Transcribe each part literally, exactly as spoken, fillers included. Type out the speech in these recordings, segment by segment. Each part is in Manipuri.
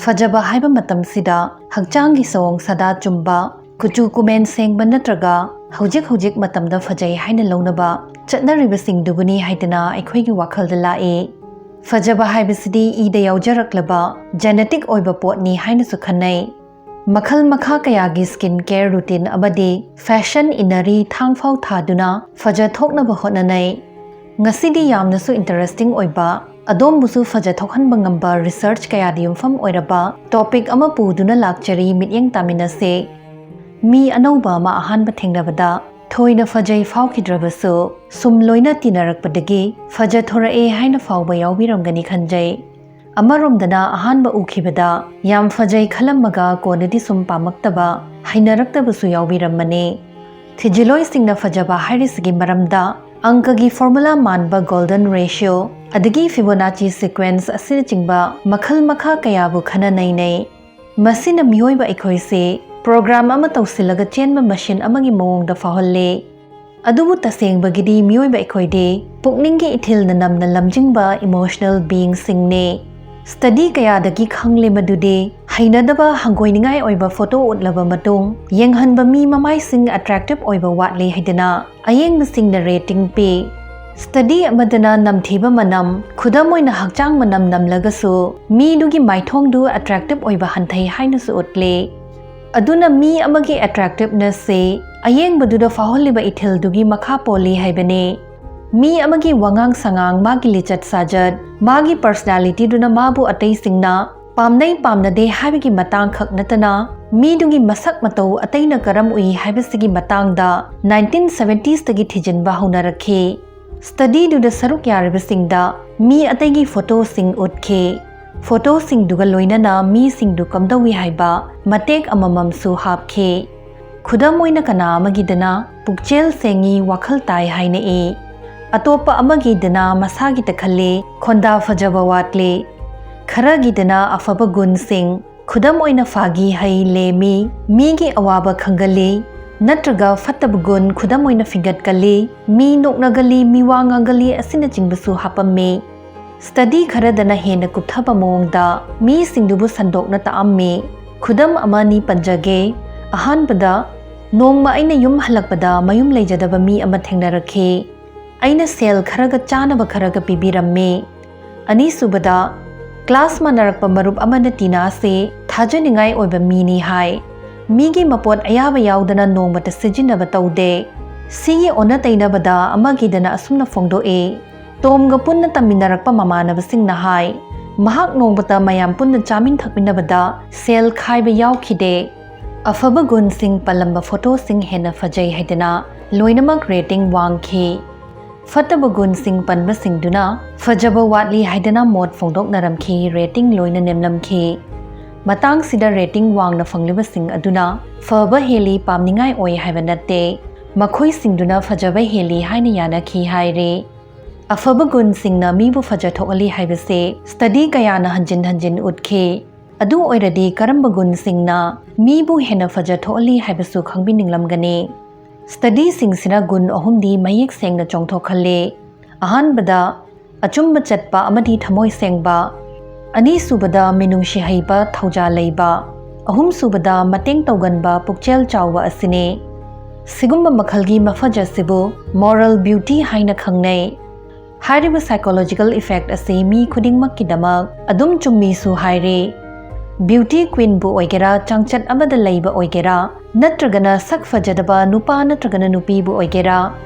ꯐꯖꯕ ꯍꯥꯏꯕ ꯃꯇꯝꯁꯤꯗ ꯍꯛꯆꯥꯡꯒꯤ ꯆꯥꯋꯣꯡ ꯁꯥꯗꯥ ꯆꯨꯝꯕ, ꯀꯨꯆꯨ ꯀꯨꯃꯦꯟ ꯁꯦꯡꯕ ꯅꯠꯇ꯭ꯔꯒ ꯍꯧꯖꯤꯛ ꯍꯧꯖꯤꯛ ꯃꯇꯝꯗ ꯐꯖꯩ ꯍꯥꯏꯅ ꯂꯧꯅꯕ ꯆꯠꯅꯔꯤꯕꯁꯤꯡꯗꯨꯕꯨꯅꯤ ꯍꯥꯏꯗꯅ ꯑꯩꯈꯣꯏꯒꯤ ꯋꯥꯈꯜꯗ ꯂꯥꯛꯏ꯫ ꯐꯖꯕ ꯍꯥꯏꯕꯁꯤꯗꯤ ꯏꯗ ꯌꯥꯎꯖꯔꯛꯂꯕ genetic ꯑꯣꯏꯕ ꯄꯣꯠꯅꯤ ꯍꯥꯏꯅꯁꯨ ꯈꯟꯅꯩ꯫ ꯃꯈꯜ ꯃꯈꯥ ꯀꯌꯥꯒꯤ skin care routine ꯑꯃꯗꯤ fashion ꯏꯟꯅꯔꯤ ꯊꯥꯡꯐꯥꯎ ꯊꯥꯗꯨꯅ ꯐꯖ ꯊꯣꯛꯅꯕ ꯍꯣꯠꯅꯅꯩ꯫ ꯉꯁꯤꯗꯤ ꯌꯥꯝꯅꯁꯨ interesting ꯑꯣꯏꯕ, ꯑꯗꯣꯝꯕꯨꯁꯨ ꯐꯖ ꯊꯣꯛꯍꯟꯕ ꯉꯝꯕ research ꯀꯌꯥꯗ ꯌꯨꯝꯐꯝ ꯑꯣꯏꯔꯕ topic ꯑꯃ ꯄꯨꯗꯨꯅ ꯂꯥꯛꯆꯔꯤ, ꯃꯤꯠꯌꯦꯡ ꯇꯥꯃꯤꯟꯅꯁꯦ꯫ ꯃꯤ ꯑꯅꯧꯕ ꯑꯃ ꯑꯍꯥꯟꯕ ꯊꯦꯡꯅꯕꯗ ꯊꯣꯏꯅ ꯐꯖꯩ ꯐꯥꯎꯈꯤꯗ꯭ꯔꯕꯁꯨ, ꯁꯨꯝ ꯂꯣꯏꯅ ꯇꯤꯟꯅꯔꯛꯄꯗꯒꯤ ꯐꯖꯊꯣꯔꯛꯑꯦ ꯍꯥꯏꯅ ꯐꯥꯎꯕ ꯌꯥꯎꯕꯤꯔꯝꯒꯅꯤ ꯈꯟꯖꯩ꯫ ꯑꯃꯔꯣꯝꯗꯅ ꯑꯍꯥꯟꯕ ꯎꯈꯤꯕꯗ ꯌꯥꯝ ꯐꯖꯩ ꯈꯜꯂꯝꯃꯒ ꯀꯣꯟꯅꯗꯤ ꯁꯨꯝ ꯄꯥꯝꯃꯛꯇꯕ, ꯍꯩꯅꯔꯛꯇꯕꯁꯨ ꯌꯥꯎꯕꯤꯔꯝꯃꯅꯤ꯫ ꯊꯤꯖꯤꯜꯂꯣꯏꯁꯤꯡꯅ ꯐꯖꯕ ꯍꯥꯏꯔꯤꯁꯤꯒꯤ ꯃꯔꯝꯗ ꯑꯪꯀꯒꯤ formula ꯃꯥꯟꯕ golden ratio ꯑꯗꯒꯤ Fibonacci sequence ꯑꯁꯤꯅꯆꯤꯡꯕ ꯃꯈꯜ ꯃꯈꯥ ꯀꯌꯥꯕꯨ ꯈꯟꯅ ꯅꯩꯅꯩ꯫ ꯃꯁꯤꯅ ꯃꯤꯑꯣꯏꯕ ꯑꯩꯈꯣꯏꯁꯦ program ꯑꯃ ꯇꯧꯁꯤꯜꯂꯒ ꯆꯦꯟꯕ machine ꯑꯃꯒꯤ ꯃꯑꯣꯡꯗ ꯐꯥꯎꯍꯜꯂꯦ꯫ ꯑꯗꯨꯕꯨ ꯇꯁꯦꯡꯕꯒꯤꯗꯤ ꯃꯤꯑꯣꯏꯕ ꯑꯩꯈꯣꯏꯗꯤ ꯄꯨꯛꯅꯤꯡꯒꯤ ꯏꯊꯤꯜꯅ ꯅꯝꯅ ꯂꯝꯖꯤꯡꯕ emotional beingꯁꯤꯡꯅꯤ꯫ Study ꯀꯌꯥꯗꯒꯤ ꯈꯪꯂꯦ ꯃꯗꯨꯗꯤ ꯍꯩꯅꯗꯕ ꯍꯪꯒꯣꯏꯅꯤꯡꯉꯥꯏ ꯑꯣꯏꯕ photo ꯎꯠꯂꯕ ꯃꯇꯨꯡ ꯌꯦꯡꯍꯟꯕ ꯃꯤ ꯃꯃꯥꯏꯁꯤꯡ attractive ꯑꯣꯏꯕ ꯋꯥꯠꯂꯦ ꯍꯥꯏꯗꯅ ꯑꯌꯦꯡꯕꯁꯤꯡꯅ rating ꯄꯤ꯫ Study ꯑꯃꯗꯅ ꯅꯝꯊꯤꯕ ꯃꯅꯝ, ꯈꯨꯗꯝ ꯑꯣꯏꯅ ꯍꯛꯆꯥꯡ ꯃꯅꯝ ꯅꯝꯂꯒꯁꯨ ꯃꯤꯗꯨꯒꯤ ꯃꯥꯏꯊꯣꯡꯗꯨ attractive ꯑꯣꯏꯕ ꯍꯟꯊꯩ ꯍꯥꯏꯅꯁꯨ ꯎꯠꯂꯤ꯫ ꯑꯗꯨꯅ ꯃꯤ ꯑꯃꯒꯤ attractivenessꯁꯤ ꯑꯌꯦꯡꯕꯗꯨꯗ ꯐꯥꯎꯍꯜꯂꯤꯕ ꯏꯊꯤꯜꯗꯨꯒꯤ ꯃꯈꯥ ꯄꯣꯜꯂꯤ ꯍꯥꯏꯕꯅꯤ꯫ ꯃꯤ ꯑꯃꯒꯤ ꯋꯥꯉꯥꯡ ꯁꯉꯥꯡ, ꯃꯥꯒꯤ ꯂꯤꯆꯠ ꯁꯥꯖꯠ, ꯃꯥꯒꯤ personalityꯗꯨꯅ ꯃꯥꯕꯨ ꯑꯇꯩꯁꯤꯡꯅ ꯄꯥꯝꯅꯩ ꯄꯥꯝꯅꯗꯦ ꯍꯥꯏꯕꯒꯤ ꯃꯇꯥꯡ ꯈꯛ ꯅꯠꯇꯅ ꯃꯤꯗꯨꯒꯤ ꯃꯁꯛ ꯃꯇꯧ ꯑꯇꯩꯅ ꯀꯔꯝ ꯎꯏ ꯍꯥꯏꯕꯁꯤꯒꯤ ꯃꯇꯥꯡꯗ nineteen seventiesꯇꯒꯤ ꯊꯤꯖꯤꯟꯕ ꯍꯧꯅꯔꯛꯈꯤ꯫ Studyꯗꯨꯗ ꯁꯔꯨꯛ ꯌꯥꯔꯤꯕꯁꯤꯡꯗ ꯃꯤ ꯑꯇꯩꯒꯤ photoꯁꯤꯡ ꯎꯠꯈꯤ꯫ Photoꯁꯤꯡꯗꯨꯒ ꯂꯣꯏꯅꯅ ꯃꯤꯁꯤꯡꯗꯨ ꯀꯝꯗꯧꯏ ꯍꯥꯏꯕ ꯃꯇꯦꯛ ꯑꯃꯃꯝꯁꯨ ꯍꯥꯞꯈꯤ꯫ ꯈꯨꯗꯝ ꯑꯣꯏꯅ ꯀꯅꯥ ꯑꯃꯒꯤꯗꯅ ꯄꯨꯛꯆꯦꯜ ꯁꯦꯡꯉꯤ, ꯋꯥꯈꯜ ꯇꯥꯏ ꯍꯥꯏꯅ ꯏ꯫ ꯑꯇꯣꯞꯄ ꯑꯃꯒꯤꯗꯅ ꯃꯁꯥꯒꯤꯇ ꯈꯜꯂꯤ, ꯈꯣꯟꯗꯥ ꯐꯖꯕ ꯋꯥꯠꯂꯤ꯫ ꯈꯔꯒꯤꯗꯅ ꯑꯐꯕ ꯒꯨꯟꯁꯤꯡ, ꯈꯨꯗꯝ ꯑꯣꯏꯅ ꯐꯥꯒꯤ ꯍꯩ, ꯂꯦꯝꯃꯤ, ꯃꯤꯒꯤ ꯑꯋꯥꯕ ꯈꯪꯒꯜꯂꯤ, ꯅꯠꯇ꯭ꯔꯒ ꯐꯠꯇꯕ ꯒꯨꯟ, ꯈꯨꯗꯝ ꯑꯣꯏꯅ ꯐꯤꯡꯒꯠꯀꯜꯂꯤ, ꯃꯤ ꯅꯣꯛꯅꯒꯜꯂꯤ, ꯃꯤ ꯋꯥ ꯉꯥꯡꯒꯜꯂꯤ ꯑꯁꯤꯅꯆꯤꯡꯕꯁꯨ ꯍꯥꯞꯄꯝꯃꯤ꯫ Study ꯈꯔꯗꯅ ꯍꯦꯟꯅ ꯀꯨꯞꯊꯕ ꯃꯑꯣꯡꯗ ꯃꯤꯁꯤꯡꯗꯨꯕꯨ ꯁꯟꯗꯣꯛꯅ ꯇꯥꯛꯑꯝꯃꯤ꯫ ꯈꯨꯗꯝ ꯑꯃꯅꯤ ꯄꯟꯖꯒꯦ꯫ ꯑꯍꯥꯟꯕꯗ, ꯅꯣꯡꯃ ꯑꯩꯅ ꯌꯨꯝ ꯍꯜꯂꯛꯄꯗ ꯃꯌꯨꯝ ꯂꯩꯖꯗꯕ ꯃꯤ ꯑꯃ ꯊꯦꯡꯅꯔꯛꯈꯤ꯫ ꯑꯩꯅ ꯁꯦꯜ ꯈꯔꯒ ꯆꯥꯅꯕ ꯈꯔꯒ ꯄꯤꯕꯤꯔꯝꯃꯤ꯫ ꯑꯅꯤꯁꯨꯕꯗ, ꯀ꯭ꯂꯥꯁ ꯃꯥꯟꯅꯔꯛꯄ ꯃꯔꯨꯞ ꯑꯃꯅ ꯇꯤꯅꯥꯁꯤ ꯊꯥꯖꯅꯤꯡꯉꯥꯏ ꯑꯣꯏꯕ ꯃꯤꯅꯤ ꯍꯥꯏ꯫ ꯃꯤꯒꯤ ꯃꯄꯣꯠ ꯑꯌꯥꯕ ꯌꯥꯎꯗꯅ ꯅꯣꯡꯃꯇ ꯁꯤꯖꯤꯟꯅꯕ ꯇꯧꯗꯦ꯫ ꯁꯤꯒꯤ ꯑꯣꯟꯅ ꯇꯩꯅꯕꯗ ꯑꯃꯒꯤꯗꯅ ꯑꯁꯨꯝꯅ ꯐꯣꯡꯗꯣꯛꯏ, ꯇꯣꯝꯒ ꯄꯨꯟꯅ ꯇꯝꯃꯤꯟꯅꯔꯛꯄ ꯃꯃꯥꯟꯅꯕꯁꯤꯡꯅ ꯍꯥꯏ, ꯃꯍꯥꯛ ꯅꯣꯡꯃꯇ ꯃꯌꯥꯝ ꯄꯨꯟꯅ ꯆꯥꯃꯤꯟ ꯊꯛꯃꯤꯟꯅꯕꯗ ꯁꯦꯜ ꯈꯥꯏꯕ ꯌꯥꯎꯈꯤꯗꯦ꯫ ꯑꯐꯕ ꯒꯨꯟꯁꯤꯡ ꯄꯜꯂꯝꯕ ꯐꯣꯇꯣꯁꯤꯡ ꯍꯦꯟꯅ ꯐꯖꯩ ꯍꯥꯏꯗꯅ ꯂꯣꯏꯅꯃꯛ ꯔꯦꯇꯤꯡ ꯋꯥꯡꯈꯤ꯫ ꯐꯠꯇꯕ ꯒꯨꯟꯁꯤꯡ ꯄꯟꯕꯁꯤꯡꯗꯨꯅ ꯐꯖꯕ ꯋꯥꯠꯂꯤ ꯍꯥꯏꯗꯅ ꯃꯣꯠ ꯐꯣꯡꯗꯣꯛꯅꯔꯝꯈꯤ, ꯔꯦꯇꯤꯡ ꯂꯣꯏꯅ ꯅꯦꯝꯂꯝꯈꯤ꯫ ꯃꯇꯥꯡꯁꯤꯗ ꯔꯦꯇꯤꯡ ꯋꯥꯡꯅ ꯐꯪꯂꯤꯕꯁꯤꯡ ꯑꯗꯨꯅ ꯐꯕ ꯍꯦꯜꯂꯤ, ꯄꯥꯝꯅꯤꯡꯉꯥꯏ ꯑꯣꯏ ꯍꯥꯏꯕ ꯅꯠꯇꯦ꯫ ꯃꯈꯣꯏꯁꯤꯡꯗꯨꯅ ꯐꯖꯕ ꯍꯦꯜꯂꯤ ꯍꯥꯏꯅ ꯌꯥꯅꯈꯤ ꯍꯥꯏꯔꯤ꯫ ꯑꯐꯕ ꯒꯨꯟꯁꯤꯡꯅ ꯃꯤꯕꯨ ꯐꯖ ꯊꯣꯛꯍꯜꯂꯤ ꯍꯥꯏꯕꯁꯤ ꯁ꯭ꯇꯗꯤ ꯀꯌꯥꯅ ꯍꯟꯖꯤꯟ ꯍꯟꯖꯤꯟ ꯎꯠꯈꯤ꯫ ꯑꯗꯨ ꯑꯣꯏꯔꯗꯤ ꯀꯔꯝꯕ ꯒꯨꯟꯁꯤꯡꯅ ꯃꯤꯕꯨ ꯍꯦꯟꯅ ꯐꯖ ꯊꯣꯛꯍꯜꯂꯤ ꯍꯥꯏꯕꯁꯨ ꯈꯪꯕꯤꯅꯤꯡꯂꯝꯒꯅꯤ꯫ ꯁ꯭ꯇꯗꯤꯁꯤꯡꯁꯤꯅ ꯒꯨꯟ ꯑꯍꯨꯝꯗꯤ ꯃꯌꯦꯛ ꯁꯦꯡꯅ ꯆꯣꯡꯊꯣꯛꯍꯜꯂꯤ꯫ ꯑꯍꯥꯟꯕꯗ, ꯑꯆꯨꯝꯕ ꯆꯠꯄ ꯑꯃꯗꯤ ꯊꯃꯣꯏ ꯁꯦꯡꯕ꯫ ꯑꯅꯤꯁꯨꯕꯗ, ꯃꯤꯅꯨꯡꯁꯤ ꯍꯩꯕ, ꯊꯧꯖꯥꯜ ꯂꯩꯕ꯫ ꯑꯍꯨꯝꯁꯨꯕꯗ, ꯃꯇꯦꯡ ꯇꯧꯒꯟꯕ, ꯄꯨꯛꯆꯦꯜ ꯆꯥꯎꯕ ꯑꯁꯤꯅꯤ꯫ ꯁꯤꯒꯨꯝꯕ ꯃꯈꯜꯒꯤ ꯃꯐꯖ ꯑꯁꯤꯕꯨ moral beauty ꯍꯥꯏꯅ ꯈꯪꯅꯩ꯫ ꯍꯥꯏꯔꯤꯕ psychological effect ꯑꯁꯤ ꯃꯤ ꯈꯨꯗꯤꯡꯃꯛꯀꯤꯗꯃꯛ ꯑꯗꯨꯝ ꯆꯨꯝꯃꯤꯁꯨ ꯍꯥꯏꯔꯤ꯫ Beauty queenꯕꯨ ꯑꯣꯏꯒꯦꯔꯥ, ꯆꯥꯡꯆꯠ ꯑꯃꯗ ꯂꯩꯕ ꯑꯣꯏꯒꯦꯔꯥ, ꯅꯠꯇ꯭ꯔꯒꯅ ꯁꯛ ꯐꯖꯗꯕ ꯅꯨꯄꯥ ꯅꯠꯇ꯭ꯔꯒꯅ ꯅꯨꯄꯤꯕꯨ ꯑꯣꯏꯒꯦꯔꯥ,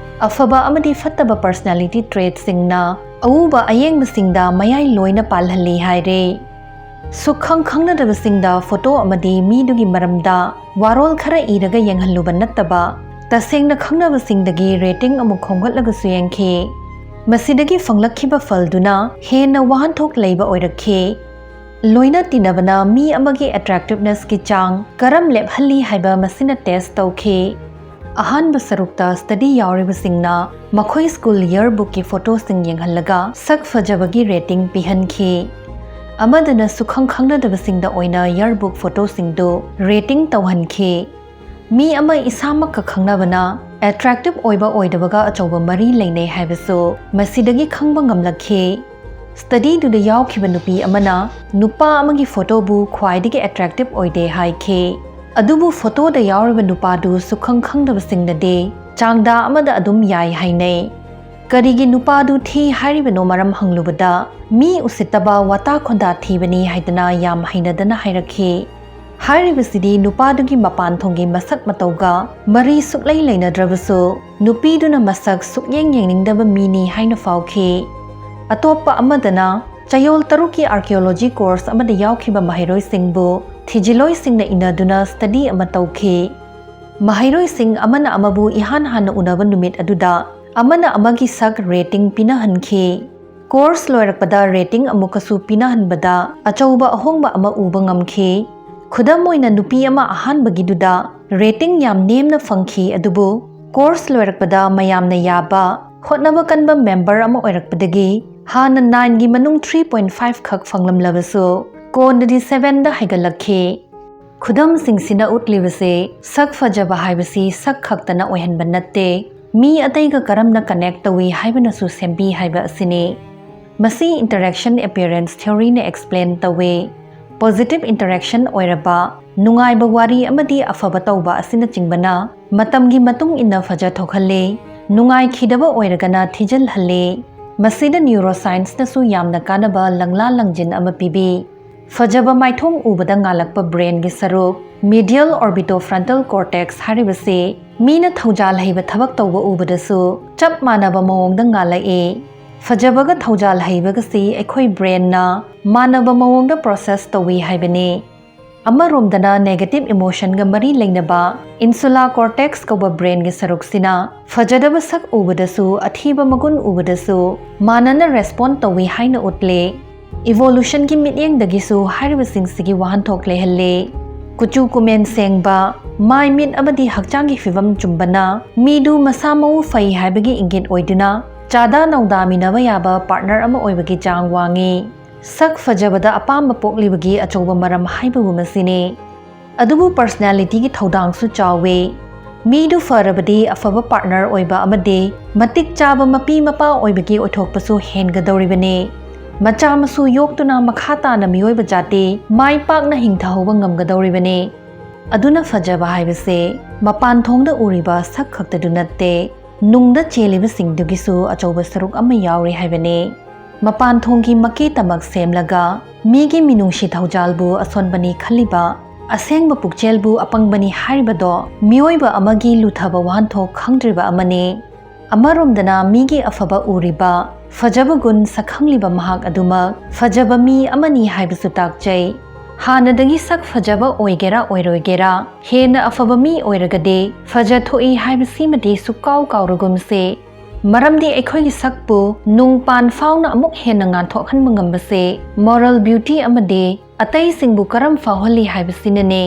ꯑꯐꯕ ꯑꯃꯗꯤ ꯐꯠꯇꯕ personality traitꯁꯤꯡꯅ ꯑꯎꯕ ꯑꯌꯦꯡꯕꯁꯤꯡꯗ ꯃꯌꯥꯏ ꯂꯣꯏꯅ ꯄꯥꯜꯍꯜꯂꯤ ꯍꯥꯏꯔꯤ꯫ ꯁꯨꯛꯈꯪ ꯈꯪꯅꯗꯕꯁꯤꯡꯗ ꯐꯣꯇꯣ ꯑꯃꯗꯤ ꯃꯤꯗꯨꯒꯤ ꯃꯔꯝꯗ ꯋꯥꯔꯣꯜ ꯈꯔ ꯏꯔꯒ ꯌꯦꯡꯍꯜꯂꯨꯕ ꯅꯠꯇꯕ, ꯇꯁꯦꯡꯅ ꯈꯪꯅꯕꯁꯤꯡꯗꯒꯤ ꯔꯦꯇꯤꯡ ꯑꯃꯨꯛ ꯈꯣꯝꯒꯠꯂꯒꯁꯨ ꯌꯦꯡꯈꯤ꯫ ꯃꯁꯤꯗꯒꯤ ꯐꯪꯂꯛꯈꯤꯕ ꯐꯜꯗꯨꯅ ꯍꯦꯟꯅ ꯋꯥꯍꯟꯊꯣꯛ ꯂꯩꯕ ꯑꯣꯏꯔꯛꯈꯤ꯫ ꯂꯣꯏꯅ ꯇꯤꯟꯅꯕꯅ ꯃꯤ ꯑꯃꯒꯤ attractivenessꯀꯤ ꯆꯥꯡ ꯀꯔꯝ ꯂꯦꯞꯍꯜꯂꯤ ꯍꯥꯏꯕ ꯃꯁꯤꯅ test ꯇꯧꯈꯤ꯫ ꯑꯍꯥꯟꯕ ꯁꯔꯨꯛꯇ ꯁ꯭ꯇꯗꯤ ꯌꯥꯎꯔꯤꯕꯁꯤꯡꯅ ꯃꯈꯣꯏ ꯁ꯭ꯀꯨꯜ ꯌꯔꯕꯨꯛꯀꯤ ꯐꯣꯇꯣꯁꯤꯡ ꯌꯦꯡꯍꯜꯂꯒ ꯁꯛ ꯐꯖꯕꯒꯤ ꯔꯦꯇꯤꯡ ꯄꯤꯍꯟꯈꯤ꯫ ꯑꯃꯗꯅ ꯁꯨꯈꯪ ꯈꯪꯅꯗꯕꯁꯤꯡꯗ ꯑꯣꯏꯅ ꯌꯔꯕꯨꯛ ꯐꯣꯇꯣꯁꯤꯡꯗꯨ ꯔꯦꯇꯤꯡ ꯇꯧꯍꯟꯈꯤ꯫ ꯃꯤ ꯑꯃ ꯏꯁꯥꯃꯛꯀ ꯈꯪꯅꯕꯅ attractive ꯑꯣꯏꯕ ꯑꯣꯏꯗꯕꯒ ꯑꯆꯧꯕ ꯃꯔꯤ ꯂꯩꯅꯩ ꯍꯥꯏꯕꯁꯨ ꯃꯁꯤꯗꯒꯤ ꯈꯪꯕ ꯉꯝꯂꯛꯈꯤ꯫ ꯁ꯭ꯇꯗꯤꯗꯨꯗ ꯌꯥꯎꯈꯤꯕ ꯅꯨꯄꯤ ꯑꯃꯅ ꯅꯨꯄꯥ ꯑꯃꯒꯤ ꯐꯣꯇꯣꯕꯨ ꯈ꯭ꯋꯥꯏꯗꯒꯤ ꯑꯦꯇ꯭ꯔꯦꯛꯇꯤꯚ ꯑꯣꯏꯗꯦ ꯍꯥꯏꯈꯤ꯫ ꯑꯗꯨꯕꯨ ꯐꯣꯇꯣꯗ ꯌꯥꯎꯔꯤꯕ ꯅꯨꯄꯥꯗꯨ ꯁꯨꯈꯪ ꯈꯪꯗꯕꯁꯤꯡꯅꯗꯤ ꯆꯥꯡꯗ ꯑꯃꯗ ꯑꯗꯨꯝ ꯌꯥꯏ ꯍꯥꯏꯅꯩ꯫ ꯀꯔꯤꯒꯤ ꯅꯨꯄꯥꯗꯨ ꯊꯤ ꯍꯥꯏꯔꯤꯕꯅꯣ ꯃꯔꯝ ꯍꯪꯂꯨꯕꯗ, ꯃꯤ ꯎꯁꯤꯠꯇꯕ, ꯋꯥꯇꯥ ꯈꯣꯟꯗꯥ ꯊꯤꯕꯅꯤ ꯍꯥꯏꯗꯅ ꯌꯥꯝ ꯍꯩꯅꯗꯅ ꯍꯥꯏꯔꯛꯈꯤ꯫ ꯍꯥꯏꯔꯤꯕꯁꯤꯗꯤ ꯅꯨꯄꯥꯗꯨꯒꯤ ꯃꯄꯥꯟ ꯊꯣꯡꯒꯤ ꯃꯁꯛ ꯃꯇꯧꯒ ꯃꯔꯤ ꯁꯨꯛꯂꯩ ꯂꯩꯅꯗ꯭ꯔꯕꯁꯨ, ꯅꯨꯄꯤꯗꯨꯅ ꯃꯁꯛ ꯁꯨꯛꯌꯦꯡ ꯌꯦꯡꯅꯤꯡꯗꯕ ꯃꯤꯅꯤ ꯍꯥꯏꯅ ꯐꯥꯎꯈꯤ꯫ ꯑꯇꯣꯞꯄ ꯑꯃꯗꯅ ꯆꯌꯣꯜ ꯇꯔꯨꯛꯀꯤ ꯑꯥꯔꯀꯤꯑꯣꯂꯣꯖꯤ ꯀꯣꯔꯁ ꯑꯃꯗ ꯌꯥꯎꯈꯤꯕ ꯃꯍꯩꯔꯣꯏꯁꯤꯡꯕꯨ ꯊꯤꯖꯤꯜꯂꯣꯏꯁꯤꯡꯅ ꯏꯟꯅꯗꯨꯅ ꯁ꯭ꯇꯗꯤ ꯑꯃ ꯇꯧꯈꯤ꯫ ꯃꯍꯩꯔꯣꯏꯁꯤꯡ ꯑꯃꯅ ꯑꯃꯕꯨ ꯏꯍꯥꯟ ꯍꯥꯟꯅ ꯎꯅꯕ ꯅꯨꯃꯤꯠ ꯑꯗꯨꯗ ꯑꯃꯅ ꯑꯃꯒꯤ ꯁꯛ ꯔꯦꯇꯤꯡ ꯄꯤꯅꯍꯟꯈꯤ꯫ ꯀꯣꯔꯁ ꯂꯣꯏꯔꯛꯄꯗ ꯔꯦꯇꯤꯡ ꯑꯃꯨꯛꯀꯁꯨ ꯄꯤꯅꯍꯟꯕꯗ ꯑꯆꯧꯕ ꯑꯍꯣꯡꯕ ꯑꯃ ꯎꯕ ꯉꯝꯈꯤ꯫ ꯈꯨꯗꯝ ꯑꯣꯏꯅ, ꯅꯨꯄꯤ ꯑꯃ ꯑꯍꯥꯟꯕꯒꯤꯗꯨꯗ ꯔꯦꯇꯤꯡ ꯌꯥꯝ ꯅꯦꯝꯅ ꯐꯪꯈꯤ, ꯑꯗꯨꯕꯨ ꯀꯣꯔꯁ ꯂꯣꯏꯔꯛꯄꯗ ꯃꯌꯥꯝꯅ ꯌꯥꯕ, ꯍꯣꯠꯅꯕ ꯀꯟꯕ ꯃꯦꯝꯕꯔ ꯑꯃ ꯑꯣꯏꯔꯛꯄꯗꯒꯤ ꯍꯥꯟꯅ ꯅꯥꯏꯟꯒꯤ ꯃꯅꯨꯡ ꯊ꯭ꯔꯤ ꯄꯣꯏꯟ ꯐꯥꯏꯚ ꯈꯛ ꯐꯪꯂꯝꯂꯕꯁꯨ, ꯀꯣꯟꯅꯗꯤ ꯁꯚꯦꯟꯗ ꯍꯥꯏꯒꯠꯂꯛꯈꯤ꯫ ꯈꯨꯗꯝꯁꯤꯡꯁꯤꯅ ꯎꯠꯂꯤꯕꯁꯤ ꯁꯛ ꯐꯖꯕ ꯍꯥꯏꯕꯁꯤ ꯁꯛ ꯈꯛꯇꯅ ꯑꯣꯏꯍꯟꯕ ꯅꯠꯇꯦ, ꯃꯤ ꯑꯇꯩꯒ ꯀꯔꯝꯅ ꯀꯅꯦꯛ ꯇꯧꯏ ꯍꯥꯏꯕꯅꯁꯨ ꯁꯦꯝꯕꯤ ꯍꯥꯏꯕ ꯑꯁꯤꯅꯤ꯫ ꯃꯁꯤ interaction appearance theoryꯅ explain ꯇꯧꯏ꯫ Positive interaction ꯑꯣꯏꯔꯕ, ꯅꯨꯡꯉꯥꯏꯕ ꯋꯥꯔꯤ ꯑꯃꯗꯤ ꯑꯐꯕ ꯇꯧꯕ ꯑꯁꯤꯅꯆꯤꯡꯕꯅ ꯃꯇꯝꯒꯤ ꯃꯇꯨꯡ ꯏꯟꯅ ꯐꯖ ꯊꯣꯛꯍꯜꯂꯤ, ꯅꯨꯡꯉꯥꯏꯈꯤꯗꯕ ꯑꯣꯏꯔꯒꯅ ꯊꯤꯖꯤꯜꯍꯜꯂꯤ꯫ ꯃꯁꯤꯗ neuroscienceꯅꯁꯨ ꯌꯥꯝꯅ ꯀꯥꯟꯅꯕ ꯂꯪꯂꯥ ꯂꯪꯖꯤꯟ ꯑꯃ ꯄꯤꯕꯤ꯫ ꯐꯖꯕ ꯃꯥꯏꯊꯣꯡ ꯎꯕꯗ ꯉꯥꯜꯂꯛꯄ brainꯒꯤ ꯁꯔꯨꯛ, medial orbitofrontal cortex ꯍꯥꯏꯔꯤꯕꯁꯤ, ꯃꯤꯅ ꯊꯧꯖꯥꯜ ꯍꯩꯕ ꯊꯕꯛ ꯇꯧꯕ ꯎꯕꯗꯁꯨ ꯆꯞ ꯃꯥꯟꯅꯕ ꯃꯑꯣꯡꯗ ꯉꯥꯜꯂꯛꯏ꯫ ꯐꯖꯕꯒ ꯊꯧꯖꯥꯜ ꯍꯩꯕꯒꯁꯤ ꯑꯩꯈꯣꯏ brainꯅ ꯃꯥꯟꯅꯕ ꯃꯑꯣꯡꯗ process ꯇꯧꯏ ꯍꯥꯏꯕꯅꯤ꯫ ꯑꯃꯔꯣꯝꯗꯅ negative emotionꯒ ꯃꯔꯤ ꯂꯩꯅꯕ insula cortex ꯀꯧꯕ brainꯒꯤ ꯁꯔꯨꯛꯁꯤꯅ ꯐꯖꯗꯕ ꯁꯛ ꯎꯕꯗꯁꯨ, ꯑꯊꯤꯕ ꯃꯒꯨꯟ ꯎꯕꯗꯁꯨ ꯃꯥꯟꯅꯅ respond ꯇꯧꯏ ꯍꯥꯏꯅ ꯎꯠꯂꯤ꯫ Evolutionꯒꯤ ꯃꯤꯠꯌꯦꯡꯗꯒꯤꯁꯨ ꯍꯥꯏꯔꯤꯕꯁꯤꯡꯁꯤꯒꯤ ꯋꯥꯍꯟꯊꯣꯛ ꯂꯩꯍꯜꯂꯤ꯫ ꯀꯨꯆꯨ ꯀꯨꯃꯦꯟ ꯁꯦꯡꯕ, ꯃꯥꯏ ꯃꯤꯠ ꯑꯃꯗꯤ ꯍꯛꯆꯥꯡꯒꯤ ꯐꯤꯕꯝ ꯆꯨꯝꯕꯅ ꯃꯤꯗꯨ ꯃꯁꯥ ꯃꯎ ꯐꯩ ꯍꯥꯏꯕꯒꯤ ꯏꯪꯒꯤꯠ ꯑꯣꯏꯗꯨꯅ ꯆꯥꯗꯥ ꯅꯧꯗꯥꯃꯤꯟꯅꯕ ꯌꯥꯕ partner ꯑꯃ ꯑꯣꯏꯕꯒꯤ ꯆꯥꯡ ꯋꯥꯡꯉꯤ꯫ ꯁꯛ ꯐꯖꯕꯗ ꯑꯄꯥꯝꯕ ꯄꯣꯛꯂꯤꯕꯒꯤ ꯑꯆꯧꯕ ꯃꯔꯝ ꯍꯥꯏꯕꯕꯨ ꯃꯁꯤꯅꯤ꯫ ꯑꯗꯨꯕꯨ personalityꯒꯤ ꯊꯧꯗꯥꯡꯁꯨ ꯆꯥꯎꯋꯤ꯫ ꯃꯤꯗꯨ ꯐꯔꯕꯗꯤ ꯑꯐꯕ partner ꯑꯣꯏꯕ ꯑꯃꯗꯤ ꯃꯇꯤꯛ ꯆꯥꯕ ꯃꯄꯤ ꯃꯄꯥ ꯑꯣꯏꯕꯒꯤ ꯑꯣꯏꯊꯣꯛꯄꯁꯨ ꯍꯦꯟꯒꯗꯧꯔꯤꯕꯅꯤ꯫ ꯃꯆꯥ ꯃꯁꯨ ꯌꯣꯛꯇꯨꯅ ꯃꯈꯥ ꯇꯥꯅ ꯃꯤꯑꯣꯏꯕ ꯖꯥꯇꯤ ꯃꯥꯏ ꯄꯥꯛꯅ ꯍꯤꯡꯊꯍꯧꯕ ꯉꯝꯒꯗꯧꯔꯤꯕꯅꯤ꯫ ꯑꯗꯨꯅ ꯐꯖꯕ ꯍꯥꯏꯕꯁꯦ ꯃꯄꯥꯟ ꯊꯣꯡꯗ ꯎꯔꯤꯕ ꯁꯛ ꯈꯛꯇꯗꯨ ꯅꯠꯇꯦ, ꯅꯨꯡꯗ ꯆꯦꯜꯂꯤꯕꯁꯤꯡꯗꯨꯒꯤꯁꯨ ꯑꯆꯧꯕ ꯁꯔꯨꯛ ꯑꯃ ꯌꯥꯎꯔꯤ ꯍꯥꯏꯕꯅꯤ꯫ ꯃꯄꯥꯟ ꯊꯣꯡꯒꯤ ꯃꯀꯦꯇꯃꯛ ꯁꯦꯝꯂꯒ ꯃꯤꯒꯤ ꯃꯤꯅꯨꯡꯁꯤ ꯊꯧꯖꯥꯜꯕꯨ ꯑꯁꯣꯟꯕꯅꯤ ꯈꯜꯂꯤꯕ, ꯑꯁꯦꯡꯕ ꯄꯨꯛꯆꯦꯜꯕꯨ ꯑꯄꯪꯕꯅꯤ ꯍꯥꯏꯔꯤꯕꯗꯣ ꯃꯤꯑꯣꯏꯕ ꯑꯃꯒꯤ ꯂꯨꯊꯕ ꯋꯥꯍꯟꯊꯣꯛ ꯈꯪꯗ꯭ꯔꯤꯕ ꯑꯃꯅꯤ꯫ ꯑꯃꯔꯣꯝꯗꯅ ꯃꯤꯒꯤ ꯑꯐꯕ ꯎꯔꯤꯕ, ꯐꯖꯕ ꯒꯨꯟ ꯁꯛꯈꯪꯂꯤꯕ ꯃꯍꯥꯛ ꯑꯗꯨꯃꯛ ꯐꯖꯕ ꯃꯤ ꯑꯃꯅꯤ ꯍꯥꯏꯕꯁꯨ ꯇꯥꯛꯆꯩ꯫ ꯍꯥꯟꯅꯗꯒꯤ ꯁꯛ ꯐꯖꯕ ꯑꯣꯏꯒꯦꯔꯥ ꯑꯣꯏꯔꯣꯏꯒꯦꯔꯥ, ꯍꯦꯟꯅ ꯑꯐꯕ ꯃꯤ ꯑꯣꯏꯔꯒꯗꯤ ꯐꯖ ꯊꯣꯛꯏ ꯍꯥꯏꯕꯁꯤꯃꯗꯤ ꯁꯨꯛꯀꯥꯎ ꯀꯥꯎꯔꯒꯨꯝꯁꯦ꯫ ꯃꯔꯝꯗꯤ ꯑꯩꯈꯣꯏꯒꯤ ꯁꯛꯄꯨ ꯅꯨꯡ ꯄꯥꯟ ꯐꯥꯎꯅ ꯑꯃꯨꯛ ꯍꯦꯟꯅ ꯉꯥꯟꯊꯣꯛꯍꯟꯕ ꯉꯝꯕꯁꯦ moral beauty ꯑꯃꯗꯤ ꯑꯇꯩꯁꯤꯡꯕꯨ ꯀꯔꯝ ꯐꯥꯎꯍꯜꯂꯤ ꯍꯥꯏꯕꯁꯤꯅꯅꯦ꯫